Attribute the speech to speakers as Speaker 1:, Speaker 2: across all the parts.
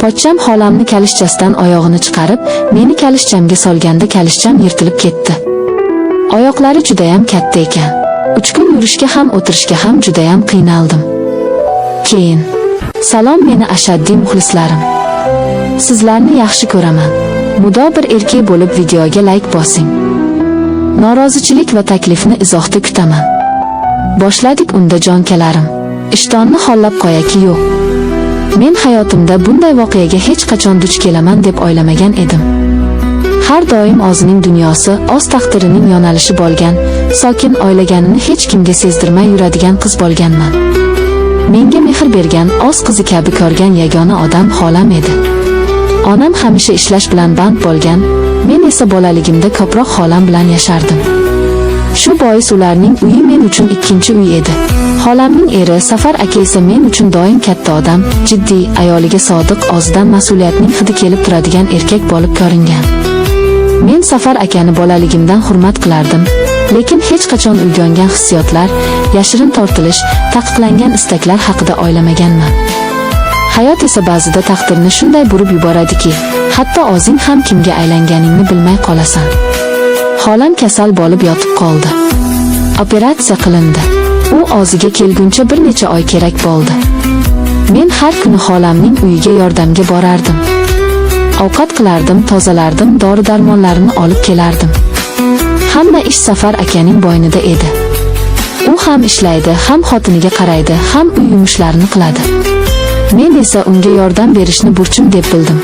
Speaker 1: Pochcham xolamni kalishchasidan oyog'ini chiqarib, meni kalishchamga solganda kalishcham yirtilib ketdi. Oyoqlari judayam katta ekan. 3 kun yurishga ham, o'tirishga ham judayam qiynaldim. Keyin, salom, meni ashaddiy muxlislarim. Sizlarni yaxshi ko'raman. Mudo bir erkak bo'lib videoga layk bosing. Norozichilik va taklifni izohda kutaman. Boshladik unda, jonkalarim. Ishtonni hollab qo'yaki yo'q. Men hayotimda bunday voqeaga hech qachon duch kelaman deb o'ylamagan edim. Har doim o'zining dunyosi, o'z taqdirining yo'nalishi bo'lgan, sokin, o'ylaganini hech kimga sezdirmay yuradigan qiz bo'lganman. Menga mehr bergan, o'z qizi kabi ko'rgan yagona odam xolam edi. Onam hamisha ishlash bilan band bo'lgan, men esa bolaligimda ko'proq xolam bilan yashardim. Shu bois ularning uyi men uchun ikkinchi uy edi. Xolamning eri Safar aka esa men uchun doim katta odam, jiddiy, ayoliga sodiq, og'zidan mas'uliyatning hidi kelib turadigan erkak bo'lib ko'ringan. Men Safar akani bolaligimdan hurmat qilardim, lekin hech qachon uyg'ongan hissiyotlar, yashirin tortilish, taqiqlangan istaklar haqida o'ylamaganman. Hayot esa ba'zida taqdirni shunday burib yuboradiki, hatto o'zing ham kimga aylanganingni bilmay qolasan. Xolam kasal bo'lib yotib qoldi. Operatsiya qilindi. U o'ziga kelguncha bir necha oy kerak bo'ldi. Men har kuni xolamning uyiga yordamga borardim. Ovqat qilardim, tozalardim, dori-darmonlarini olib kelardim. Hamma ish Safar akaning bo'ynida edi. U ham ishlaydi, ham xotiniga qaraydi, ham uy yumushlarini qiladi. Men esa unga yordam berishni burchim deb bildim.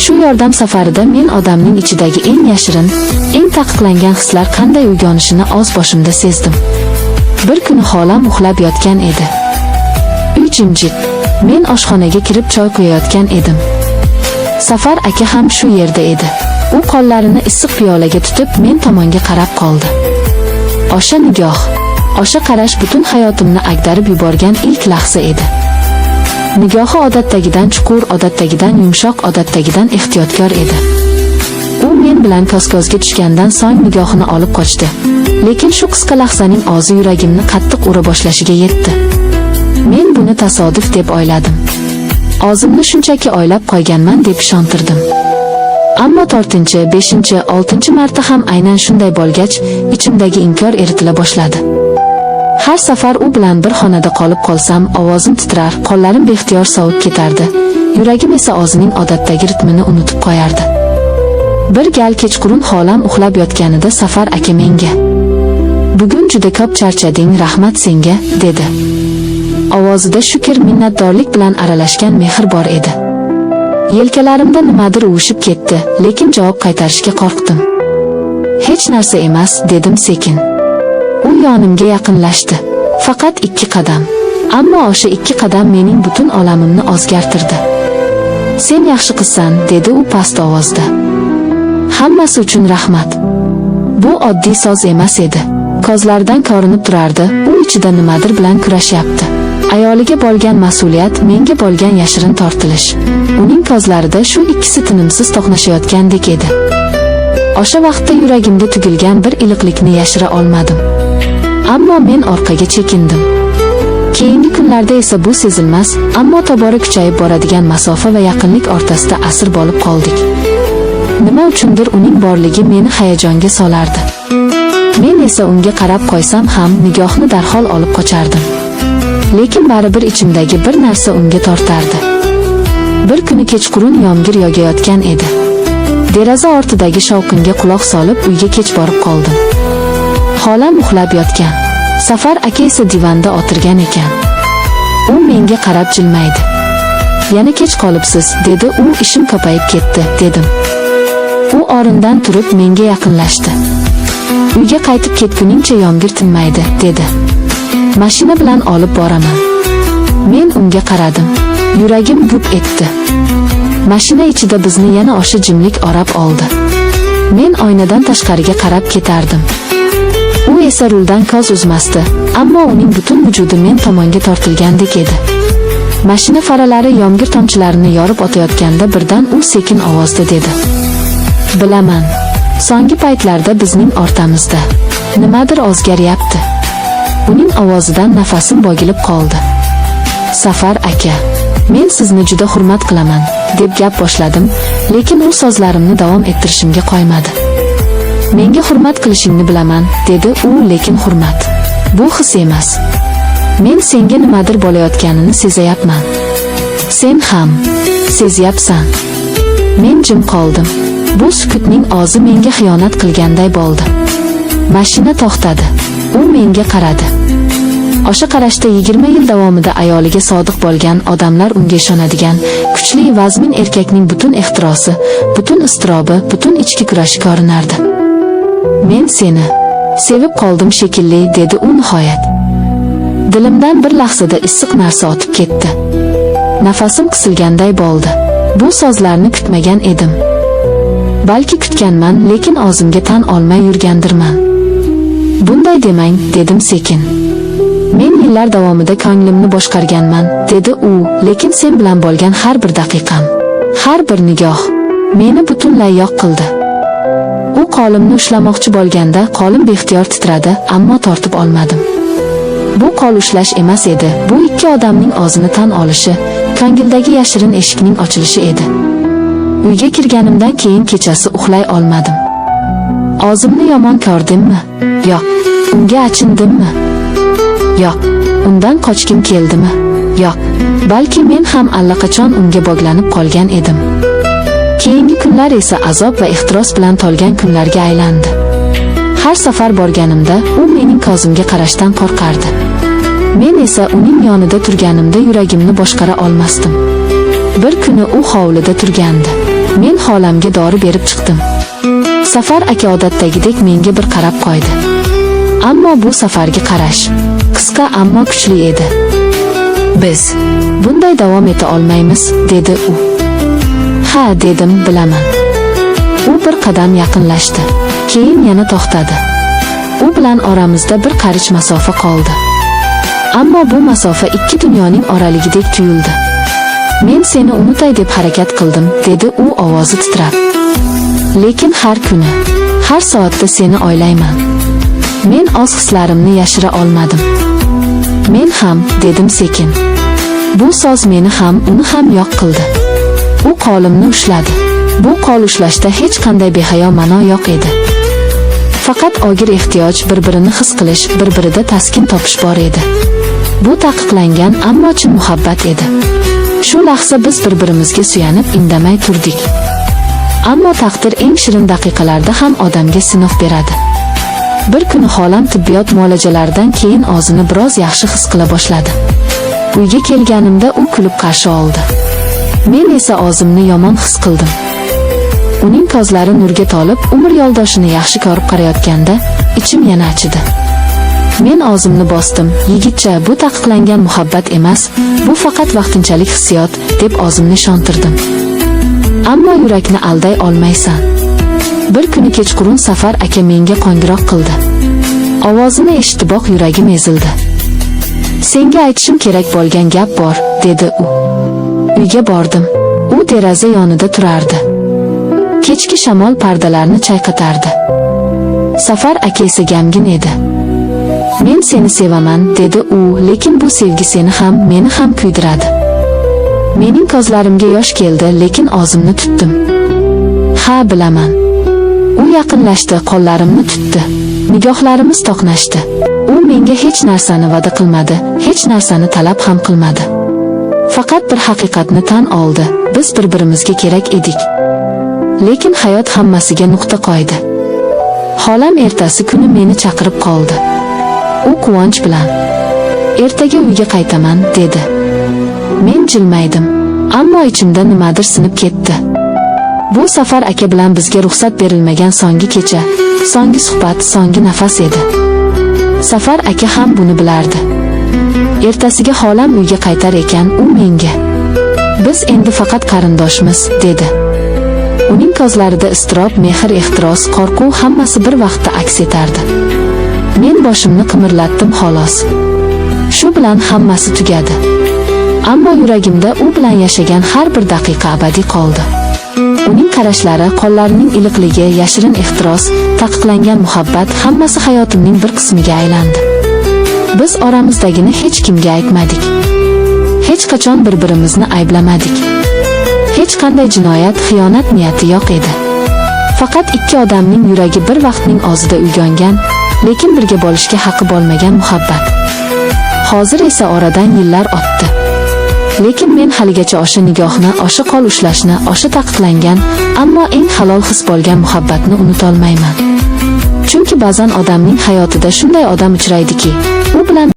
Speaker 1: Shu yordam safarida men odamning ichidagi eng yashirin, eng taqiqlangan hislar qanday uyg'onishini o'z boshimda sezdim. Bir kuni xolam uxlab yotgan edi. Uy jimjit. Men oshxonaga kirib choy quyayotgan edim. Safar aka ham shu yerda edi. U qo'llarini issiq piyolaga tutib, men tomonga qarab qoldi. O'sha nigoh, o'sha qarash butun hayotimni ag'darib yuborgan ilk lahza edi. Nigohi odatdagidan chuqur, odatdagidan yumshoq, odatdagidan ehtiyotkor edi. U men bilan ko'z-ko'zga tushgandan so'ng nigohini olib qochdi. Lekin shu qisqa lahzaning o'zi yuragimni qattiq ura boshlashiga yetdi. Men buni tasodif deb o'yladim. O'zimni shunchaki o'ylab qo'yganman deb ishontirdim. Ammo 4-, 5-, 6-marta ham aynan shunday bo'lgach, ichimdagi inkor eritila boshladi. Har safar u bilan bir xonada qolib qolsam, ovozim titrar, qo'llarim beixtiyor sovib ketardi. Yuragim esa o'zining odatdagi ritmini unutib qo'yardi. Bir gal kechqurun xolam uxlab yotganida Safar aka menga: "Bugun juda ko'p charchading, rahmat senga", dedi. Ovozida shukr, minnatdorlik bilan aralashgan mehr bor edi. Yelkalarimda nimadir uvishib ketdi, lekin javob qaytarishga qo'rqdim. "Hech narsa emas", dedim sekin. U yonimga yaqinlashdi. Faqat 2 qadam. Ammo o'sha 2 qadam mening butun olamimni o'zgartirdi. "Sen yaxshi qizsan", dedi u past ovozda. "Hammasi uchun rahmat." Bu oddiy so'z emas edi. Ko'zlaridan ko'rinib turardi, u ichida nimadir bilan kurashyapti. Ayoliga bo'lgan mas'uliyat, menga bo'lgan yashirin tortilish. Uning ko'zlarida shu ikkisi tinimsiz to'qnashayotgandek edi. O'sha vaqtda yuragimda tugilgan bir iliqlikni yashira olmadim. Ammo men orqaga chekindim. Keyingi kunlarda esa bu sezilmas, ammo tobora kuchayib boradigan masofa va yaqinlik o'rtasida asir bo'lib qoldik. Nima uchundir uning borligi meni hayajonga solardi. Men esa unga qarab qo'ysam ham nigohni darhol olib qochardim. Lekin baribir ichimdagi bir narsa unga tortardi. Bir kuni kechqurun yomg'ir yog'ayotgan edi. Deraza ortidagi shovqinga quloq solib uyga kech borib qoldim. Xolam uxlab yotgan. Safar aka esa divanda o'tirgan ekan. U menga qarab jilmaydi. "Yana kech qolibsiz", dedi u. "Ishim ko'payib ketdi", dedim. U o'rnidan turib menga yaqinlashdi. "Uyga qaytib ketguningcha yomg'ir tinmaydi", dedi. "Mashina bilan olib boraman." Men unga qaradim. Yuragim gup etdi. Mashina ichida bizni yana o'sha jimlik o'rab oldi. Men oynadan tashqariga qarab ketardim. U esa ruldan ko'z uzmasdi, ammo uning butun vujudi men tomonga tortilgandek edi. Mashina faralari yomg'ir tomchilarini yorib o'tayotganda birdan u sekin ovozda dedi: "Bilaman, so'nggi paytlarda bizning o'rtamizda nimadir o'zgaryapti." Uning ovozidan nafasim bo'g'ilib qoldi. Safar aka. Men sizni juda hurmat qilaman, deb gap boshladim, lekin u so'zlarimni davom ettirishimga qo'ymadi. Menga hurmat qilishingni bilaman, dedi u, lekin hurmat bu his emas. Men senga nimadir bo'layotganini sezayapman. Sen ham sezyapsan. Men jim qoldim. Bu sukutning ozi menga xiyonat qilganday bo'ldi. Mashina to'xtadi. U menga qaradi. O'sha qarashda 20 yil davomida ayoliga sodiq bo'lgan odamlar unga ishonadigan kuchli vazmin erkakning butun ehtirosi, butun iztirobi, butun ichki kurashi ko'rinardi. Men seni sevib qoldim shekilli, dedi u nihoyat. Dilimdan bir lahzada issiq narsa o'tib ketdi. Nafasim qisilganday bo'ldi. Bu so'zlarni kutmagan edim. Balki kutganman, lekin o'zimga tan olmay yurgandirman. Bunday demang, dedim sekin. Men yillar davomida ko'nglimni boshqarganman, dedi u, lekin sen bilan bo'lgan har bir daqiqam, har bir nigoh meni butunlay yo'q qildi. U qo'limni ushlamoqchi bo'lganda qo'lim beixtiyor titradi, ammo tortib olmadim. Bu qo'l ushlash emas edi, bu ikki odamning o'zini tan olishi, ko'ngildagi yashirin eshikning ochilishi edi. Uyga kirganimdan keyin kechasi uxlay olmadim. O'zimni yomon ko'rdimmi? Yo'q. Unga achindimmi? Yo'q. Undan qochgim keldimi? Yo'q. Balki men ham allaqachon unga bog'lanib qolgan edim. Keyingi kunlar esa azob va ehtiros bilan to'lgan kunlarga aylandi. Har safar borganimda u mening ko'zimga qarashdan qo'rqardi. Men esa uning yonida turganimda yuragimni boshqara olmasdim. Bir kuni u hovlida turgandi. Men xolamga dori berib chiqdim. Safar aka odatdagidek menga bir qarab qo'ydi. Ammo bu safargi qarash qisqa, ammo kuchli edi. Biz bunday davom eta olmaymiz, dedi u. Ha, dedim, bilaman. U bir qadam yaqinlashdi. Keyin yana to'xtadi. U bilan oramizda bir qarich masofa qoldi. Ammo bu masofa ikki dunyoning oraligidek tuyuldi. Men seni unutay deb harakat qildim, dedi u ovozi titrab. Lekin har kuni, har soatda seni o'ylayman. Men o'z hislarimni yashira olmadim. Men ham, dedim sekin. Bu so'z meni ham, uni ham yo'q qildi. U qo'limni ushladi. Bu qo'l ushlashda hech qanday behayo ma'no yo'q edi. Faqat og'ir ehtiyoj, bir-birini his qilish, bir-birida taskin topish bor edi. Bu taqiqlangan, ammo chin muhabbat edi. Shu lahza biz bir-birimizga suyanib indamay turdik. Ammo taqdir eng shirin daqiqalarda ham odamga sinov beradi. Bir kuni xolam tibbiyot muolajalaridan keyin o'zini biroz yaxshi his qila boshladi. Uyga kelganimda u kulib qarshi oldi. Men esa o'zimni yomon his qildim. Uning ko'zlari nurga to'lib, umr yo'ldoshini yaxshi ko'rib qarayotganda ichim yana achidi. Men o'zimni bosdim. Yigitcha, bu taqiqlangan muhabbat emas, bu faqat vaqtinchalik hissiyot, deb o'zimni ishontirdim. Ammo yurakni alday olmaysan. Bir kuni kechqurun Safar aka menga qo'ngiroq qildi. Ovozini eshitiboq yuragim ezildi. Senga aytishim kerak bo'lgan gap bor, dedi u. Uyga bordim. U deraza yonida turardi. Kechki shamol pardalarni chayqatardi. Safar aka esa g'amgin edi. Men seni sevaman, dedi u, lekin bu sevgi seni ham, meni ham kuydiradi. Mening ko'zlarimga yosh keldi, lekin o'zimni tutdim. Ha, bilaman. U yaqinlashdi, qo'llarimni tutdi. Nigohlarimiz to'qnashdi. U menga hech narsani va'da qilmadi, hech narsani talab ham qilmadi. Faqat bir haqiqatni tan oldi. Biz bir-birimizga kerak edik. Lekin hayot hammasiga nuqta qo'ydi. Xolam ertasi kuni meni chaqirib qoldi. U quvonch bilan: "Ertaga uyga qaytaman", dedi. Men jilmaydim, ammo ichimda nimadir sinib ketdi. Bu Safar aka bilan bizga ruxsat berilmagan so'nggi kecha, so'nggi suhbat, so'nggi nafas edi. Safar aka ham buni bilardi. Ertasiga xolam uyga qaytar ekan, u menga: "Biz endi faqat qarindoshmiz", dedi. Uning ko'zlarida iztirob, mehr, ehtiros, qo'rquv hammasi bir vaqtda aks etardi. Men boshimni qimirlatdim xolos. Shu bilan hammasi tugadi. Ammo yuragimda u bilan yashagan har bir daqiqa abadiy qoldi. Uning qarashlari, qo'llarining iliqligi, yashirin ehtiros, taqiqlangan muhabbat hammasi hayotimning bir qismiga aylandi. Biz oramizdagini hech kimga aytmadik. Hech Hech qachon bir-birimizni ayblamadik. Hech qanday jinoyat, xiyonat niyati yo'q edi. Faqat ikki odamning yuragi bir vaqtning ozida uyg'ongan, lekin birga bo'lishga haqqi bo'lmagan muhabbat. Hozir esa oradan yillar o'tdi. Lekin men haligacha o'sha nigohni, o'sha qo'l ushlashni, o'sha taqiqlangan, ammo eng halol his bo'lgan muhabbatni unutolmayman. Chunki ba'zan odamning hayotida shunday odam uchraydiki, u bilan